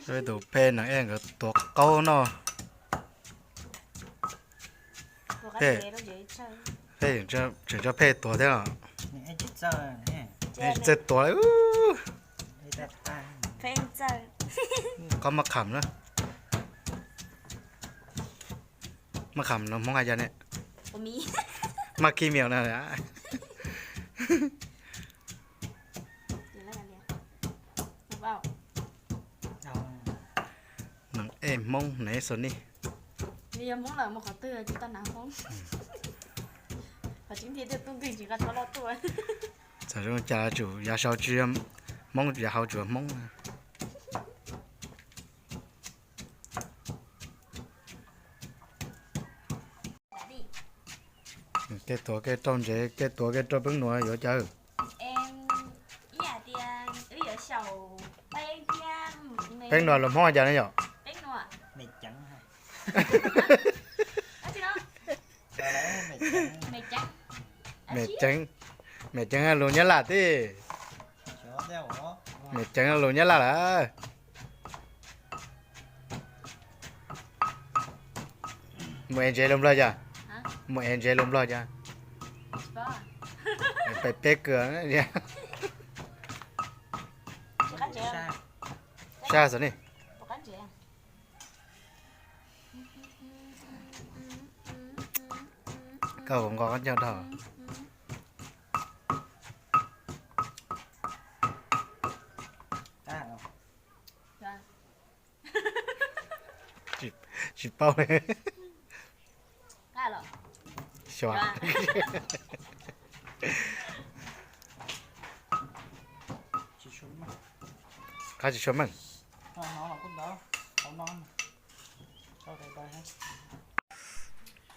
Peb tus Phej Nees Ej nkawd tuav qaub noj. Phej, Phej tseem tso Phej tuav thiab os. Tsis txawj tuav li. Qaub maj kham na. Maj kham no Hmoob hais cas ne? Maj kib miam na. Nees Ej Hmoob, Nees Ej Xos Nij. Txawm zoo cas tsum yav sau tsis yog Hmoob, yav hauv tsuas Hmoob. Kev tuav kev rau ntsev, kev tuav kev rau peeb nuav yuav cas? Peeb nuav lus Hmoob cas ne yom? Mem ceev, mem ceev lus Nyab Laj tib. Mem ceev lus Nyab Laj lawm. Mus ev ntsev lus Nplog cas? Mus ev ntsev lus Nplog cas? Peb, peb kws. Sab xwb ne. Koj nqos koj coj dhau. Tsis paub li. Xyov. Qab tsis tshua meej.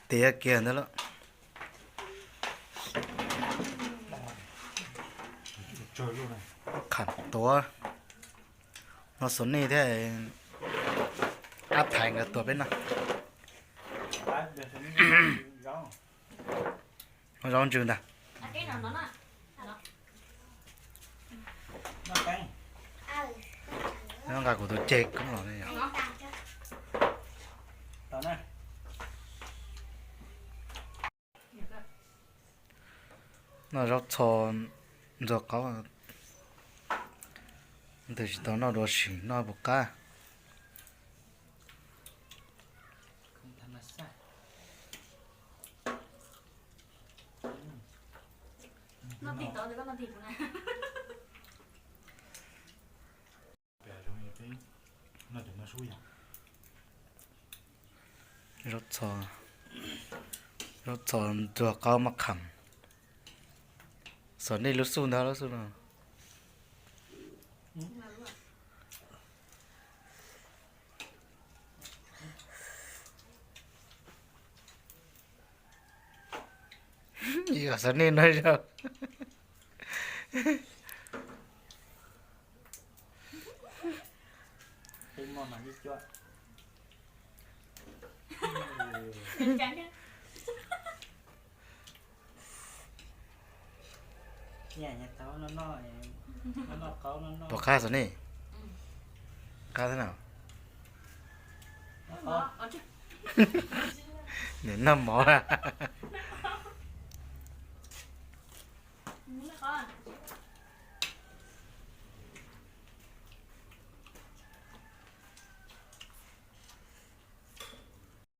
Tiav kiag ntawd lawm. Kham tuav no, Xos Nij thiab Ab Thaiv nkawd tuav peb noj. Zaub ntsws ntag. Nqa kuv tus ceg koob los ne yom. Noj zaub txho ntxuag qaub, tus tsis tau noj dua sim noj puas qab. Zaub txho, zaub txho ntxuag qaub maj kham. Xos Nij lub xuj ntag, lub xuj no. Ib Xos Nij no yog. Puas qab Xos Nij? Qab thiab na. Nim noj mov na.